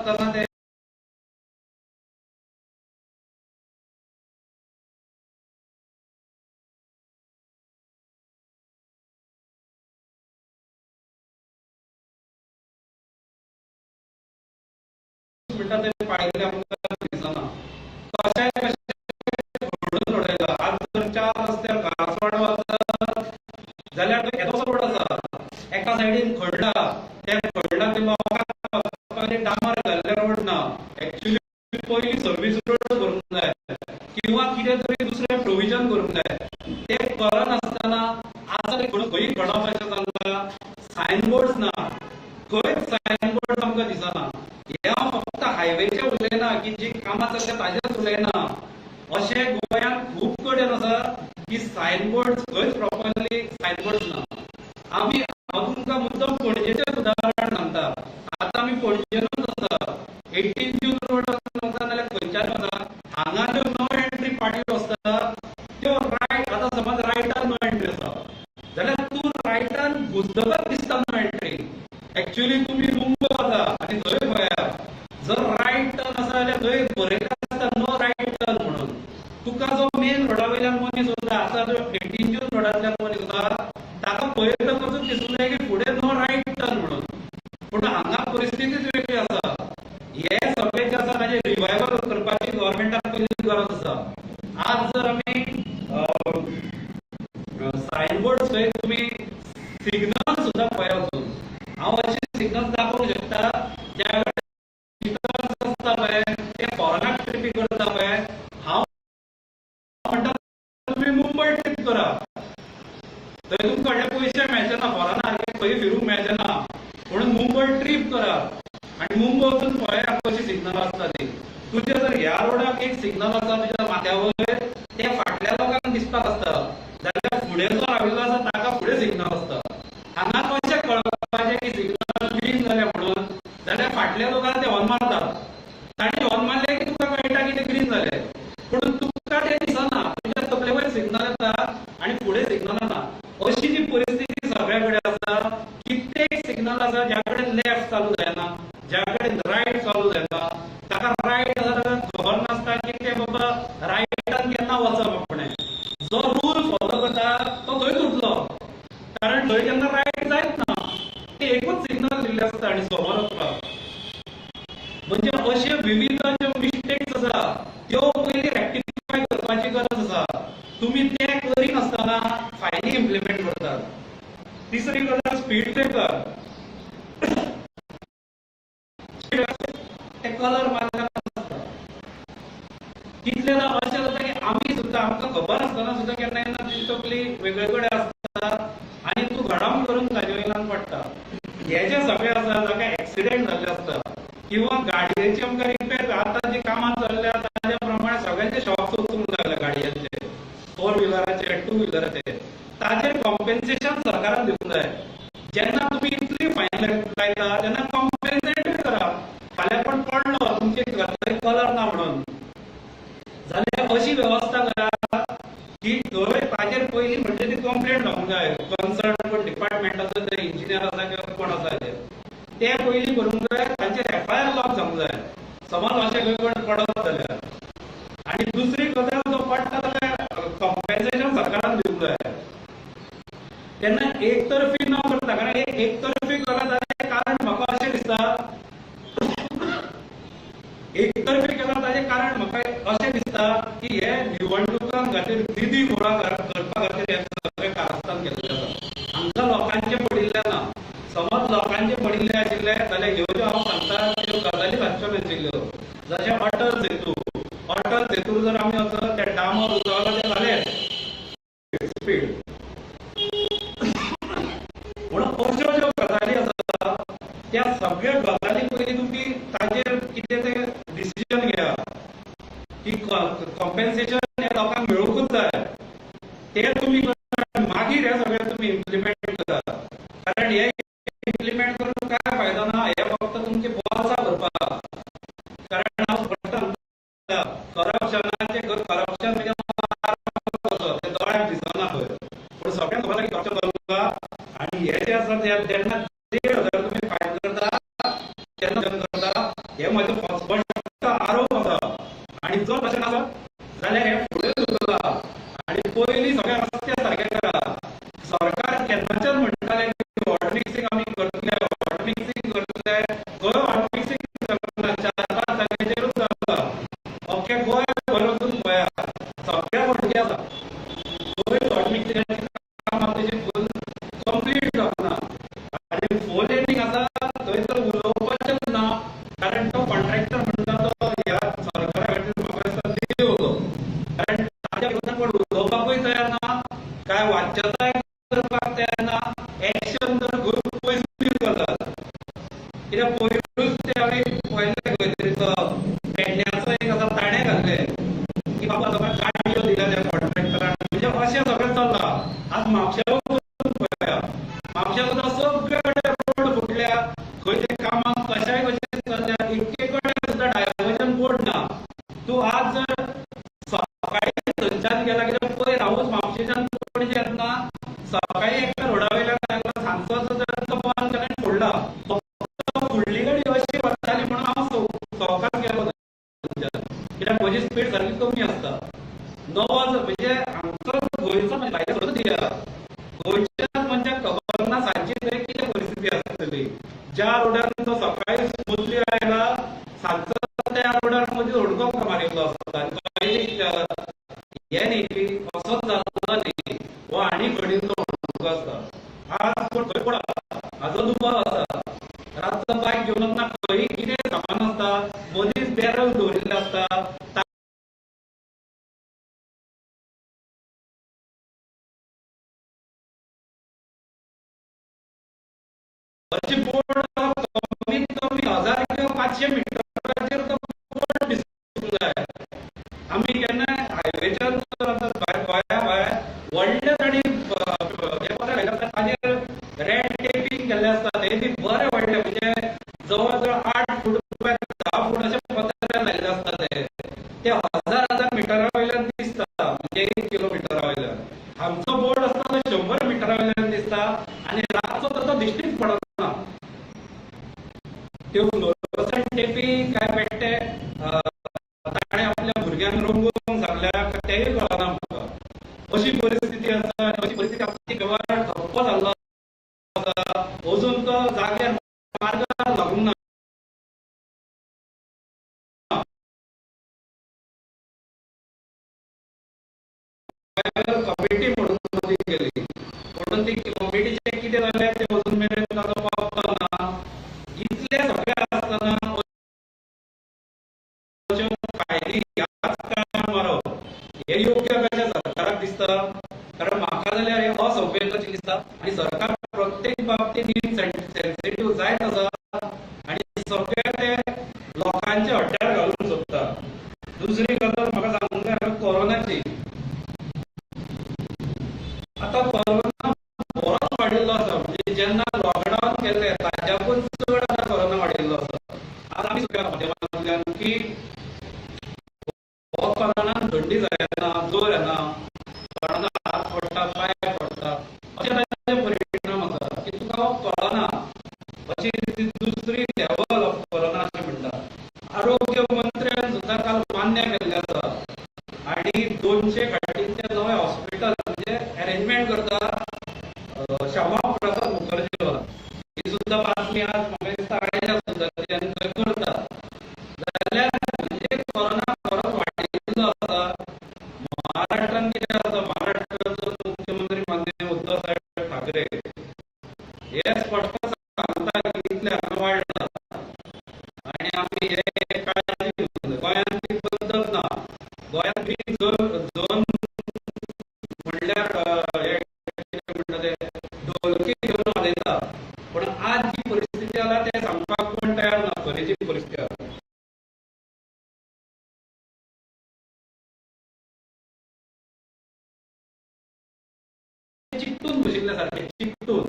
आसतना ते म्हणटा ते पाळिल्ले आमकां दिसना. कशें कशें घडून उडयला. आज जर चार रस्त्यार करासवाडो आसा जाल्यार तो येदोसो रोड आसा, एका सायडीन खडला, त्या खडला ते लोकांक डांबर घाल्ले रोड ना. एक्चुअली पयली सर्वीस रोड करूंक जाय किंवा कितें तरी दुसरें प्रोविजन करूंक जाय. ते करनासतना आतां खंय खणप अशें चल्लां. सायन बोर्ड्स ना, खंयच सायन बोर्ड आमकां दिसना. हे हांव फक्त हायवेचे उलयना की जी कामां चल्ल्या ताजेच उलयना. अशें गोंयांत खूब कडेन आसा की सायन बोर्ड खंयच प्रॉपरली सायन बोर्ड ना. आमी हांव तुमकां मुद्दम पणजेचेच उदाहरण सांगता. आतां आमी पणजेनूच आसा, 18 जून रोड वचा नाल्यार खंयच्यान वचा, हांगा ज्यो नो एंट्री पाटयो आसता त्यो रायट, आतां समज रायटान नो एंट्री आसा जाल्यार तूं रायटान घुसतकच दिसता नो एंट्री. एक्चुअली तुमी मुंबय वता आनी थंय पळया, जर रायट टर्न आसा जाल्यार थंय बरयलें आसता नो रायट टर्न म्हणून. तुका जो मेन रोडा वयल्यान मनीस वता, आतां जो 18 जून रोडांतल्यान मनीस वता ताका पळयतकच दिसूंक जाय की फुडें नो रायट टर्न म्हणून. पूण हांगा परिस्थितीच वेगळी आसा. हे सगळें जें आसा ताजें रिवायवल करपाची गव्हर्मेंटाक पयलीं गरज आसा. आज जर आमी सायन बोर्ड सयत तुमी सिग्नल सुद्दां पळया वचून, हांव अशे सिग्नल दाखोवंक शकता ज्या आसता पळय ते फॉरेनाक ट्रिपी करता पळय. हांव म्हणटा तुमी मुंबय ट्रीप करा, थंय तुमकां व्हडले पयशे मेळचे ना, फॉरेनार खंय फिरूंक मेळचे ना, म्हणून मुंबय ट्रीप करा आनी मुंबय वचून पळया कशी सिग्नल आसता ती. तुजे जर ह्या रोडाक एक सिग्नल आसा तुज्या माथ्या वयर, ते फाटल्या लोकांक दिसपाक आसता, जाल्यार फुडें जो राविल्लो आसा ताका फुडें सिग्नल आसता. हांगा कशें कळपाचें की सिग्नल ग्रीन जालें म्हणून, जाल्यार फाटल्या लोकांक ते हॉर्न मारतात. तांणी हॉर्न मारले की तुका कळटा की ते ग्रीन जाले, पूण तुका तें दिसना. तुज्या तकले वयर सिग्नल येता आनी फुडें सिग्नल ना. अशी जी परिस्थिती सगळ्या कडेन आसा. कित्येक सिग्नल आसा ज्या कडेन लेफ्ट चालू जायना, ज्या कडेन रायट चालू जायना. ताका रायट आसा ताका खबर नासता की ते बाबा रायटान केन्ना वचप. आपणें जो रूल फॉलो करता तो थंयच उरतलो, कारण थंय केन्ना रायट जायत ना. ते एकूच सिग्नल दिल्लें आसता आनी समोर वचपाक. म्हणजे अशे विविध ज्यो मिस्टेक्स आसा त्यो पयलीं रेक्टिफाय करपाची गरज आसा. तुमी ते करिनासतना फायनी इम्प्लिमेंट करतात. तिसरी गजाल स्पीड ब्रेकर. ते कलर मारले आसता. कितलेदा अशें जाता की आमी सुद्दां आमकां खबर आसतना सुद्दां केन्ना केन्ना तुजी तकली वेगळे कडेन आसता आनी तूं घडाम करून ताजे वयल्यान पडटा. हे जे सगळे आसा जाका एक्सिडेंट जाल्ले आसता किंवा गाडयेची आमकां रिपेर, आतां जी कामां चल्ल्या ताज्या प्रमाणे सगळ्यांचे शॉक्स वचूंक लागले गाडयांचे, 4 व्हिलराचे, 2 व्हिलराचे. ताजेर कॉम्पेन्सेशन सरकारान दिवंक जाय. जेन्ना तुमी इतली फायन लायता तेन्ना कॉम्पेन्सेट करा. फाल्यां कोण पडलो तुमचे कलर ना म्हणून जाल्यार अशी वेवस्था करा की थंय ताजेर पयलीं म्हणजे ती कंप्लेंट जावंक जाय. कन्सर्न कोण डिपार्टमेंटाचो ते इंजिनियर आसा किंवा कोण आसा ते पयलीं करूंक जाय. तांचेर एफआयआर लॉक जावंक जाय समज अशें खंय कोण पडत जाल्यार. आनी दुसरी गजाल, जो पडटा जाल्यार कॉम्पेन्सेशन सरकारान दिवंक जाय. तेन्ना एकतर्फी न करता, कारण एकतर्फी केला ताजें कारण म्हाका अशें दिसता, एकतर्फी केला ताजें कारण म्हाका अशें दिसता की हे निवडणुकां खातीर निधी गोळा करपा खातीर हे सगळें कारस्थान केल्लें आसा. हांगा लोकांचें पडिल्लें ना. समज लोकांचें पडिल्लें आशिल्लें जाल्यार ह्यो ज्यो हांव सांगता त्यो गजाली घालच्यो नाशिल्ल्यो. जशें अटल सेतू, अटल सेतू जर आमी वचत ते डांबर उजवला ते जालें स्पीड. म्हणून अश्यो ज्यो गजाली आसा त्या सगळ्या गजाली पयलीं तुमी ताजेर कितें तें डिसिजन घेया की कॉम्पेन्सेशन हे लोकांक मेळूंकूच जाय. ते तुमी मागीर हे सगळें तुमी इम्प्लिमेंट करा. कारण हे इम्प्लिमेंट करून काय फायदो ना, हे फक्त तुमचे बोल्सां भरपाक. कारण हांव फक्त करप्शनाचें, करप्शन म्हणजे ते दोळ्याक दिसना खंय, पूण सगळ्यांक खबर आसा की करप्शन चल्लां. आनी हे जे आसा ते जेन्ना 1,500 तुमी फायन करता तेन्ना करता, हे हे म्हजो स्पश्ट आरोप आसा आनी जर तशें नासत जाल्यार हे फुडें सुचला आनी पयलीं सगळे रस्ते सारके करा. सरकार केन्नाच्यान म्हणटालें की हॉट मिक्सिंग आमी करतले, हॉट मिक्सिंग करतले, खंय हॉट मिक्सिंग जावना, 4-5 जाग्याचेरूच जाता. अख्खे गोंय भर वचून पळया सगळ्या पणजे आसा, खंय हॉट मिक्सिंगाची कामां तशी फूल कंप्लीट जावना. आनी फोर लेनींग आसा थंय तर उलोवपाचेंच ना, कारण तो कॉन्ट्रॅक्टर म्हणटा तो ह्या सरकारा खातीर म्हाका दिसता देव तो, कारण ताच्या विरोधात कोण उलोवपाकूय तयार ना, काय वाच्यताय करपाक तयार ना, एक्शन तर पयस करतात. कित्याक पयरूच ते हांवें पळयलें खंय तरी तो पेडण्याचो एक आसा ताणें घातलें की बाबा सगळ्या गाडयो दिल्या त्या कॉन्ट्रॅक्टरान, म्हणजे अशें सगळें चल्लां. आज म्हापश्या वचून पळया, म्हापश्या सुद्दां सगळे कडेन रोड फुटल्या, खंय ते कामां कशाय कशें चल्ल्या, एके कडेन सुद्दां डायवर्जन बोर्ड ना. तूं आज जर सकाळी थंयच्यान गेला कित्याक पयर हांवूच म्हापशेच्यान पणजे येतना सकाळी एका रोडा वयल्यान आयलो, सांजचो तो बंद केला आनी फोडला. फक्त फुडली गाडी अशी वताली म्हणून हांव सवकास गेलो थंयच्यान, कित्याक म्हजी स्पीड सारकी कमी आसता. नवो म्हणजे आमचो गोंयचो म्हणजे भायले सोडून दिया, गोंयच्यान म्हणजे खबर ना सांजची थंय कितें परिस्थिती आसतली. ज्या रोडार तो सकाळी स्मुथली आयला सांजचो त्या रोडार मदीं होडको मारिल्लो आसता. आनी हें न्ही की असोच जाल्लो न्ही, हो आनी खणिल्लो होडको आसता. आज कोण खंय पडा हाजो दुबाव आसा. रातचो बायक घेवन वतना खंय कितें सामान आसता, मदींच बॅरल दवरिल्लें आसता, अशी बोर्ड कमीत कमी 1000 किंवा 500 मिटराचेर तो बोर्ड दिसूंक जाय. आमी केन्नाय हायवेच्यार आतां भायर गोंया भायर व्हडले तांणी हे पत्र घायले आसता, ताजेर रेड टेपींग केल्लें आसता, ते बी बरें व्हडलें म्हणजे जवळ जवळ 8 फूट बाय 10 फूट अशें पत्रे लायिल्ले आसता. ते 1000 मिटरा वयल्यान दिसता, म्हणजे 1 किलोमिटरा वयल्यान. आमचो बोर्ड आसता तो 100 मिटरा वयल्यान दिसता आनी रातचो तर तो दिश्टीच पडना. त्यो फ्लोरोसंट टेपी काय पेट्टे ताणें आपल्या भुरग्यांक रंगोवंक सांगल्या तेंय कळना म्हाका. अशी परिस्थिती आसा आनी अशी परिस्थिती आसा की वेव्हार ठप्प जाल्लो आसा, अजून तो जाग्यार मार्गार लागूंक ना. कमिटी म्हणून मदीं गेली, म्हणून ती कमिटीचें कितें जालें तें अजून मेरेन ताचो पत्तो ना. इतलें सगळें आसतना अश्यो फायली ह्याच काळार मारप हें योग्य कशें सरकाराक दिसता? कारण म्हाका जाल्यार हें असंवेदनशील दिसता आनी सरकार प्रत्येक बाबतींत इनसेन्सिटीव जायत आसा आनी सगळे ते लोकांचे हड्ड्यार घालूंक सोदता. दुसरी गजाल म्हाका सांगूंक जाय कोरोनाची. आतां कोरोना बरोच वाडिल्लो आसा, म्हणजे जेन्ना लॉकडावन केल्लें ताच्याकून चड आतां कोरोना वाडिल्लो आसा. आज आमी सुद्दां माध्यमांतल्यान की हो कोरोनान थंडी जायना, जोर येना, कोणाचो हात पडटा, पांय पडटा, अशे ताचे परिणाम आसा की तुका हो कळना. अशी दुसरी लेवल ऑफ कोरोना अशें म्हणटा. आरोग्य मंत्र्यान सुद्दां काल मान्य केल्लें आसा आनी 200 खाटींचें नवें हॉस्पिटल म्हणजे अरेंजमेंट करता श्यामा प्रसाद मुखर्जी हॉलान. ही सुद्दां बातमी आज म्हाका दिसता आयल्या सुद्दां तेन्ना थंय करता. जाल्यार म्हणजे कोरोना खरोच वाडिल्लो आसा. महाराष्ट्रान कितें आसा, महाराष्ट्राचो मुख्यमंत्री माननीय उद्धव साहेब ठाकरे हे स्पश्ट सांगता की इतलें हांगा वाडला आनी आमी हे काळजी घेवंक जाय. गोंयांत ती पद्दत ना. गोंयांत ग्रीन झोन म्हणल्यार हे कितें म्हणटा ते ढोलकी घेवन वाजयता, पूण आज जी परिस्थिती आसा तें सांगपाक कोण तयार ना. खरी जी परिस्थिती आसा चिकटून बशिल्ले सारखे चिकटून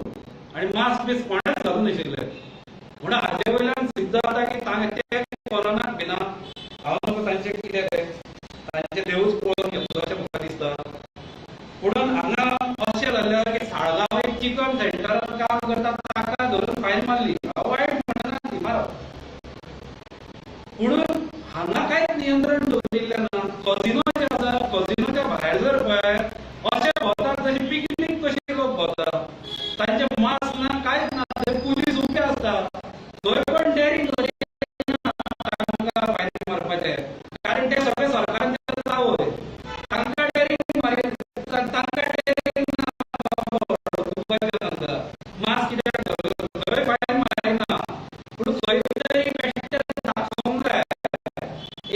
आनी मास्क बीस कोणेच घालून नाशिल्ले. म्हणून हाजे वयल्यान सिद्ध जाता की ते कोरोनाक भिना. हांव नको तांचें कितें तें तांचें देवूच पळोवन घेतलो अशें म्हाका दिसता. पुणून हांगा अशें जाल्लें की साळगांव एक चिकन सेंटरान काम करता ताका धरून फायन मारली. हांव वायट म्हणना ती मारप, दवरिल्लें ना. कजिनो जे आसा कजिनोच्या भायर जर पळय अशें भोंवतात जशी पिकनीक कशी लोक भोंवतात, तांचे मास्क ना कांयच ना, थंय पुलीस उबे आसता, थंय पण डेरिंग करिना तांकां फायन मारपाचें, कारण ते सगळे सरकाराचे चावय. तांकां डेरिंग मारी, तांकां डेरिंग ना मास्क कित्याक थंय फायन मारिना, पूण खंय तरी बेश्टें दाखोवंक जाय,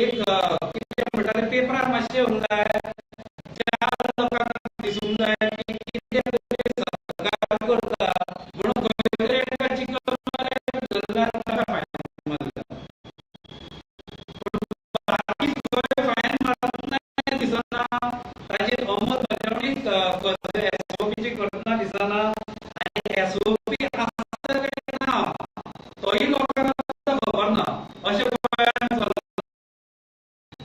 एक कितें म्हणटा तें पेपरार मातशें येवंक जाय, चार लोकांक दिसूंक जाय की कितें तरी सरकार करता म्हणून खंय तरी एका चिकन धरल्यार ताका फायन मारता, पूण बाकी खंय फायन मारतना दिसना, ताची अंमलबजावणी एसओपीची करतना दिसना, आनी एसओपी आसता काय ना तोय लोकांक खबर ना. अशें गोंयांत चल्लां,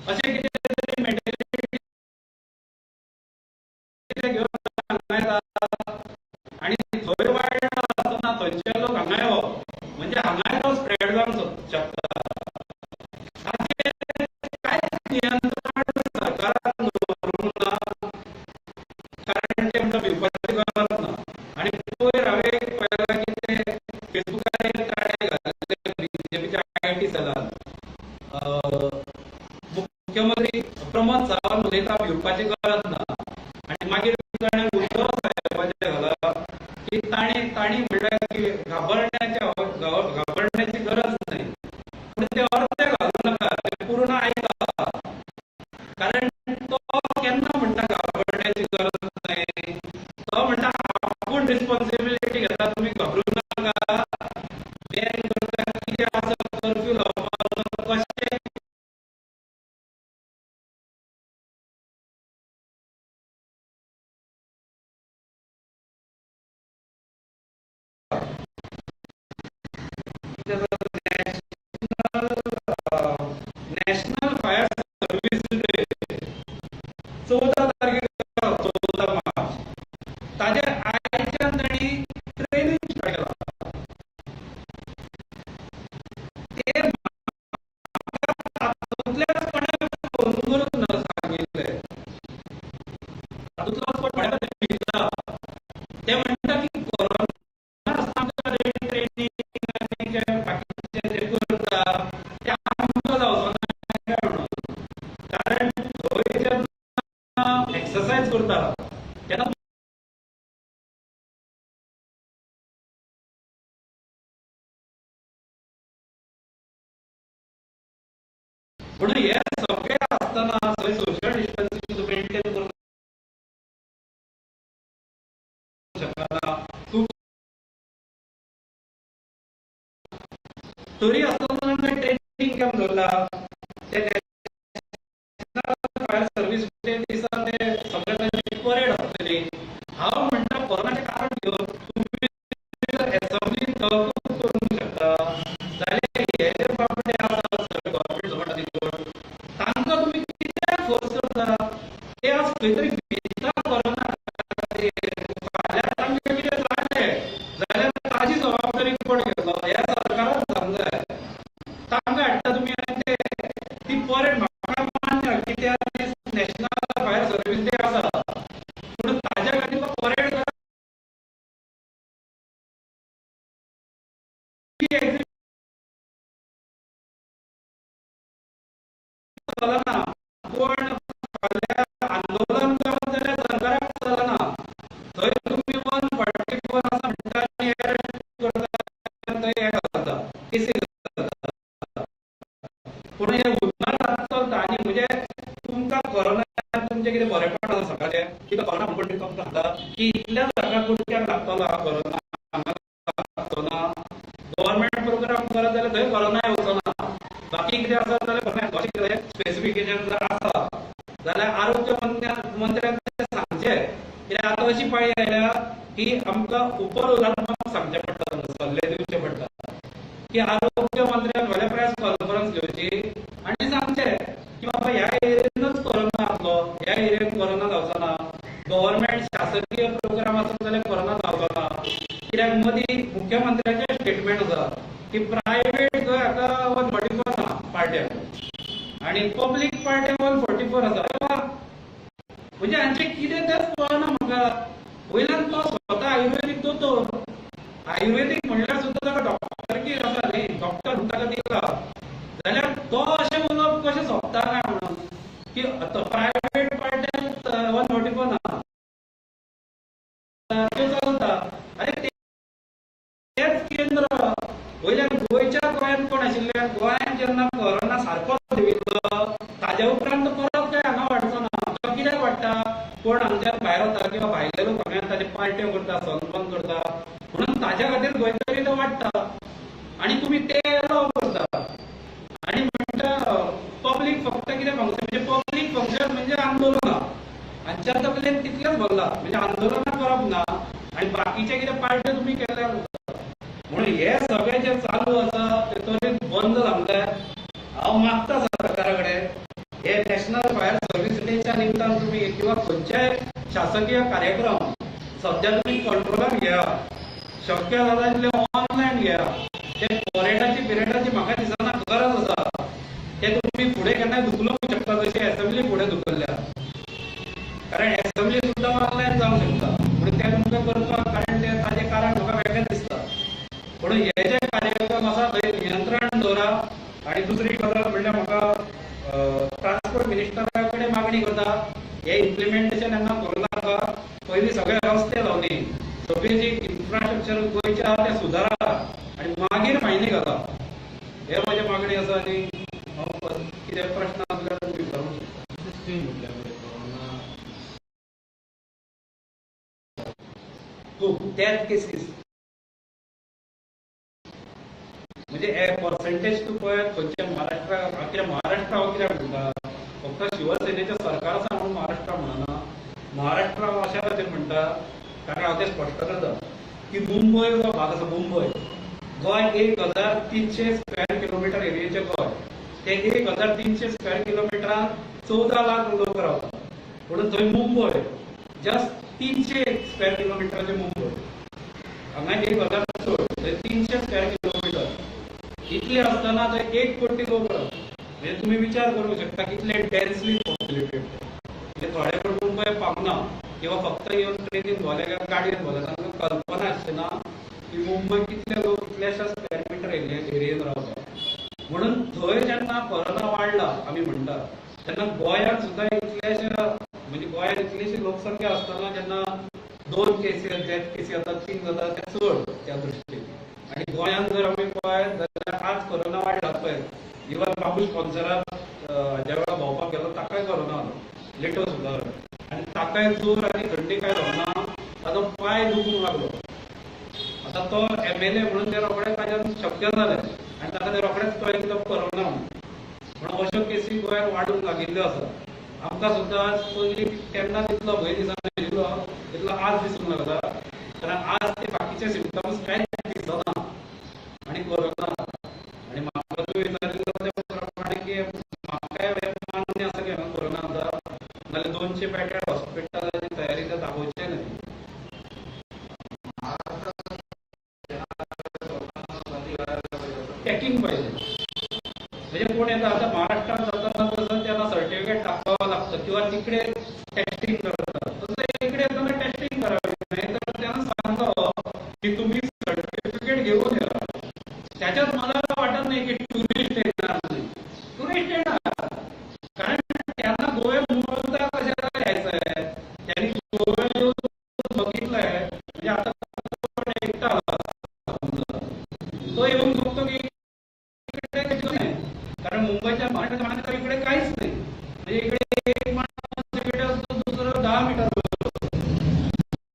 अशें कितें तरी मेंटेलिटी घेवन हांगा येता आनी थंय वाडटा आसतना थंयचे लोक हांगा येवप म्हणजे हांगाय तो स्प्रेड जावंक शकता. ताचेर कांयच नियंत्रण सरकारान दवरूंक ना, कारण ते म्हणटा भिवपाची गरज ना. आनी पयर हांवें एक पळयलां की ते फेसबुकार एक ताणें घातलें बीजेपीच्या IT सेलान, मुख्यमंत्री प्रमोद सावंत उलयता भिवपाची गरज ना, आनी मागीर ताणें उद्धव साहेबाचें घाला की तांणी म्हणलें की घाबरण्याची गरज नाही, पूण ते अर्दे घालूं नाका, ते पूर्ण आयका, कारण तो केन्ना म्हणटा घाबरण्याची गरज नाही, तो म्हणटा आपूण रिस्पॉन्सिबिलिटी घेता, तुमी घाबरू नाका, बॅन करता कितें आसा कर्फ्यू लावपाचो कशें नॅशनल फायर सर्व्हिस डे 14 तारखेक 14 मार्च, ताजे आयच्यान तांणी ट्रेनिंग स्टार्ट केला. ते तातूंतल्याच कोणें फोन करून सांगिल्लें, तातूंतलोच कोण ते म्हणटा की कोरोना आसतना ट्रेनिंग आनी जे बाकीचे जे करता ते आमकां जावचो ना म्हणून, कारण थंय जेन्ना एक्सरसायज करता तेन्ना म्हणून हे सगळे आसतना थंय सोशल डिस्टन्सिंग मेंटेन करूंक शकना तूं, तरी आसतना ट्रेनिंग कॅम्प दवरला, ते नॅशनल फायर सर्वीस डे दिसा ते सगळे तांची परेड आसतली. हांव म्हणटा कोरोनाचें कारण घेवन तुमी जर एसेंब्लीन तहकूब करूंक शकता जाल्यार हे जे बाबडे आसा सगळे गव्हर्मेंट सर्वंट आनी तांकां तुमी कित्याक फोर्स करता? ते आज खंय तरी भिता कोरोना खातीर, फाल्यां तांकां कितें जालें जाल्यार ताजी जबाबदारी कोण घेतलो? ह्या सरकारान सांगूंक जाय. तांकां हाडटा तुमी आनी ते ती परेड म्हाका मान्य की त्या दीस नॅशनल फायर सर्वीस डे आसा, पूण ताज्या खातीर परेड चलना, कोण फाल्यां आंदोलन करत जाल्यार सरकाराक चलना, थंय तुमी 144 आसा म्हणटा आनी अरेस्ट करता, थंय हें घालता, केसी घालता, पूण हें उन्नात चलता. आनी म्हणजे तुमकां कोरोना तुमचें कितें बरेपण आसा सकाळचें की तो कोरोना म्हणून तुमकां सांगता की इतल्या जागा कुडक्याक लागतलो हा कोरोना, हांगा लागचो ना, गव्हर्मेंट प्रोग्राम करत जाल्यार थंय कोरोना येवचो ना, बाकी कितें आसा जाल्यार अशें कितें स्पेसिफिकेशन जर आसा जाल्यार आरोग्य मंत्र्यान तें सांगचें. कित्याक आतां अशी पाळी आयल्या की आमकां उपर उदाहरणाक सांगचें पडटा, सल्ले दिवचे पडटा की आरोग्य मंत्र्यान व्हडलें प्रेस कॉन्फरन्स घेवची आनी सांगचें की बाबा ह्या एरियेनच कोरोना आसलो, ह्या एरियेन कोरोना जावचो ना, गव्हर्मेंट शासकीय प्रोग्राम आसत जाल्यार कोरोना जावचो ना. कित्याक मदीं मुख्यमंत्र्याचें स्टेटमेंट आसा की प्रायवेट थंय आतां 144 ना पार्ट्यांक आनी पब्लीक पार्ट्यांक पॅरामेडीक म्हणल्यार सुद्दां ताका डॉक्टरकी आसा न्ही, डॉक्टर म्हणून ताका दिला जाल्यार तो अशें उलोवप कशें सोंपता काय म्हणून की प्रायवेट पार्ट्यान 144 ना त्यो चलता. आरे तेच केंद्र वयल्यान गोंयच्या गोंयांत कोण आशिल्ले, गोंयांत जेन्ना कोरोना सारको देंविल्लो ताज्या उपरांत परत काय हांगा वाडचो ना. तो कित्याक वाडटा, कोण हांगच्यान भायर वता किंवा भायले लोक हांगा ताजे पार्ट्यो करता, सनबर्न करता, म्हणून ताज्या खातीर खंय तरी तो वाडटा आनी तुमी ते एलाव करता आनी म्हणटा पब्लीक फक्त कितें फंक्शन, म्हणजे पब्लीक फंक्शन म्हणजे आंदोलनां हांच्या तकलेन तितलेंच भरला, म्हणजे आंदोलनां करप ना आनी बाकीचे कितें पार्ट्यो तुमी केल्यार जाता. म्हणून हे सगळें जें चालू आसा ते त्वरीत बंद जावंक जाय. हांव मागता सरकारा कडेन हे नॅशनल फायर सर्वीस डेच्या निमतान तुमी किंवा खंयच्याय शासकीय कार्यक्रम सद्या तुमी कंट्रोलान घेया, शक्य जाता तितले ऑनलायन घेया. ते परेडाची पिरेडाची म्हाका दिसना गरज आसा, ते तुमी फुडें केन्नाय धुकलूंक शकता जशी एसेंब्ली फुडें धुकल्ल्या, कारण एसेंब्ली सुद्दां ऑनलायन जावंक शकता. म्हणून ते तुमकां करपाक, कारण ते ताजें कारण म्हाका वेगळें दिसता. म्हणून हे जे कार्यक्रम आसा थंय नियंत्रण दवरा. आनी दुसरी गजाल म्हणल्यार म्हाका ट्रान्सपोर्ट मिनिस्टरा कडेन मागणी करता, हे इम्प्लिमेंटेशन हांगा करूं नाका, पयलीं सगळे रस्ते लावनी, सगळी जी इन्फ्रास्ट्रक्चर गोंयचें आहा तें सुदारा आनी मागीर फायनी घाला, हे म्हजी मागणी आसा. आनी हांव कितें प्रश्न आसल्यार तुमी विचारूंक शकता. खूब त्याच केसीस म्हणजे पर्सेंटेज तूं पळय खंयच्या महाराष्ट्रा, कित्याक महाराष्ट्र हांव कित्याक म्हणटा, फक्त शिवसेनेचें सरकार आसा म्हणून महाराष्ट्र म्हणना, महाराष्ट्र हांव अशा खातीर म्हणटा कारण हांव तें स्पश्ट करता की मुंबय जो भाग आसा, मुंबय गोंय 1300 स्क्वेअर किलोमिटर एरियेचें गोंय, ते 1300 स्क्वेअर किलोमिटरान 14 लाख लोक रावतात. म्हणून थंय मुंबय जस्ट 300 स्क्वेअर किलोमिटराचें मुंबय, हांगा 1000 चड, थंय 300 स्क्वेअर किलोमिटर इतले आसतना थंय 1 कोटी लोक रावतात. म्हणजे तुमी विचार करूंक शकता कितले डेन्सली पॉप्युलेटेड. म्हणजे थोडे कोण मुंबय पावना किंवा फक्त येवन ट्रेनीन भोंवले किंवा गाडयेन भोंवले, तांकां कल्पना आसची ना की मुंबय कितले लोक कितल्याश्या स्क्वेअर मिटर एरियेन रावतात. म्हणून थंय जेन्ना कोरोना वाडला आमी म्हणटा तेन्ना गोंयांत सुद्दां इतल्याश्या, म्हणजे गोंयांत इतलीशी लोकसंख्या आसतना जेन्ना 2 केसी डेथ केसी जातात, 3 जातात, ते चड त्या दृश्टीन. आनी गोंयांत जर आमी पळयत जाल्यार आज कोरोना वाडला पळय, इवन बाबूश कॉन्सराक ज्या वेळार भोंवपाक गेलो ताकाय कोरोना आलो, लेटो सुद्दां, आनी ताकाय जोर आनी थंडी काय जावना, ताजो पांय दुखूंक लागलो. आतां तो MLA म्हणून ते रोखडेच ताज्यान शक्य जालें आनी ताका ते रोखडेच कळ्ळें की तो कोरोना म्हणून. म्हणून अश्यो केसी गोंयांत वाडूंक लागिल्ल्यो आसा. आमकां सुद्दां आज पयलीं तेन्ना तितलो भंय दिसनाशिल्लो तितलो आज दिसूंक लागला, कारण आज ते बाकीचे सिमटम्स कांयच दिसना आनी कोरोना. आनी म्हाका तूं विचारिल्लो त्या प्रमाणे की म्हाकाय मान्य आसा की हांगा कोरोना आसा, नाल्यार 200 बेडेड हॉस्पिटलाची तयारी तर दाखोवचें न्हय. चॅकिंग पाहिजे, म्हणजे कोण येता आतां महाराष्ट्रात जाताना कसं त्यांना सर्टिफिकेट दाखवावं लागतं किंवा तिकडे टेस्टिंग करतात, तसं इकडे येताना टेस्टिंग करावी, नाही तर त्यांना सांगावं की तुम्ही सर्टिफिकेट घेऊन या. त्याच्यात मला वाटत नाही की टुरिस्ट येणार नाही, टुरिस्ट येणार, कारण त्यांना गोव्यात मुळता कशाला यायचं आहे, त्यांनी गोव्यात येऊन बघितलंय. म्हणजे आता कोण एकटा आला समजा, तो येऊन बघतो की इकडे नाही, कारण मुंबईच्या महाराष्ट्राच्या मानाने तर इकडे काहीच नाही. म्हणजे इकडे एक माणूस इकडे असतो, दुसरं 10 मीटर.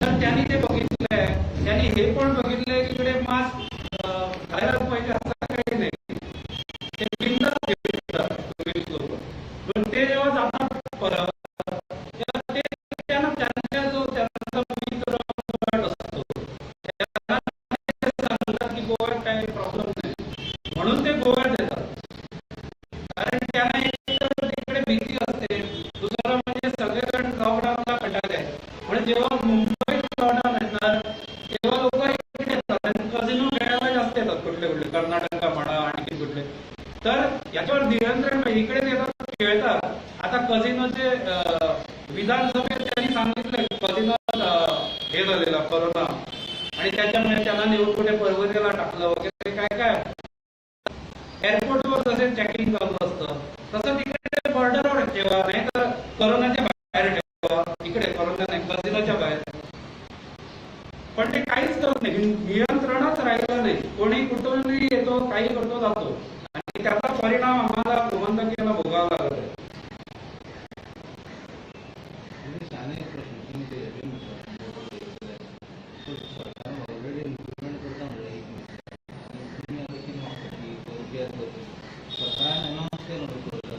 तर त्यांनी ते बघितलंय, त्यांनी हे पण बघितलंय की इकडे मास्क घालायलाच पाहिजे असं काही नाही, ते बिनधास्त फिरतात टुरिस्ट लोक. पण ते जेव्हा जातात परत तेव्हा ते त्यांना त्यांच्या जो त्यांचा मित्र गट असतो त्यांना ते सांगतात की गोव्यात काही प्रॉब्लेम नाही, म्हणून ते गोव्यात येतात. कारण त्यांना एकतर तिकडे भीती असते, दुसरं म्हणजे सगळेजण लॉकडाऊनला कंटाळले आहेत. म्हणून जेव्हा मुंबईत लॉकडाऊन असणार तेव्हा लोक इकडे येतात आणि कझिनो खेळायला जास्त येतात, कुठले कुठले कर्नाटका म्हणा आणखी कुठले. तर याच्यावर नियंत्रण पाहिजे. इकडे येतात खेळतात. आता कझिनोचे विधानसभेत त्यांनी सांगितलं कझिनो हे झालेला कोरोना, आणि त्याच्यामुळे त्यांना नेऊन कुठे परभणी कॅमेऱ्याला टाकलं वगैरे काय काय. एअरपोर्टवर जसे चेकिंग चालू असतं तसं तिकडे बॉर्डरवर ठेवा, नाही तर कोरोनाच्या बाहेर ठेवा. इकडे कोरोना नाही, कझिनोच्या बाहेर. पण ते काहीच करत नाही, नियंत्रणच राहिलं नाही. कोणी कुठूनही येतो, काही करतो, जातो आणि त्याचा परिणाम आम्हाला गोमंतकीयांना भोगावा लागत आहे. आनी एक प्रश्न, तुमी ते हेजेर म्हणता सरकारान ऑलरेडी इम्प्लिमेंट करता म्हणलें एक मिनिट, आनी तुमी आतां कितें मागता की करचें करचें, सरकारान अनावन्स केलें करता.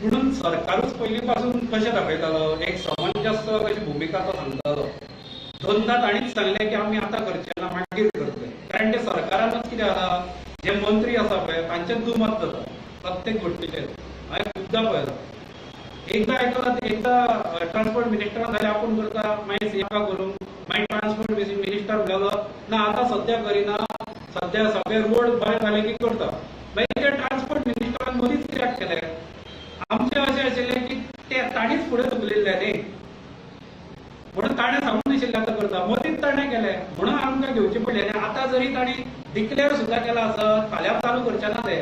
म्हणून सरकारूच पयलीं पासून कशें दाखयतालो, एक समंजस कशी भुमिका तो सांगतालो. दोनदा ताणीच सांगलें की आमी आतां करचे ना, मागीर करतले. कारण ते सरकारानूच कितें जालां, जे मंत्री आसा पळय तांचें दुमत जाता प्रत्येक गोश्टीचेर. हांवें खुबदां पळयलां, एकदां आयकलां, एकदां ट्रान्सपोर्ट मिनिस्टरान जाल्यार आपूण करता, मागीर सीएका करूंक, मागीर ट्रान्सपोर्ट मिनिस्टर म्हणटालो ना आतां सद्या करिना, सद्या सगळे रोड बरे जाले की करता. मागीर त्या ट्रान्सपोर्ट मिनिस्टरान मदींच कित्याक केलें? आमचें अशें आशिल्लें की ते ताणीच फुडें धुकलिल्लें न्ही, म्हणून ताणें सांगून नाशिल्लें आतां करता, मदींच ताणें केलें म्हणून आमकां घेवचें पडलें. आनी आतां जरी तांणी डिक्लेअर सुद्दां केलां आसत, फाल्यां चालू करचे ना ते,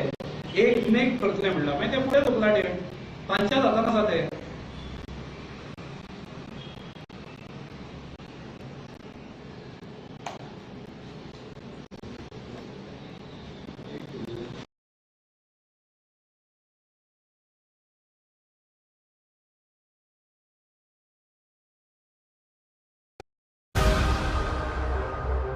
1 मेक करतले म्हणलां, मागीर ते फुडें धुकला डेट, तांच्याच हातान आसा ते.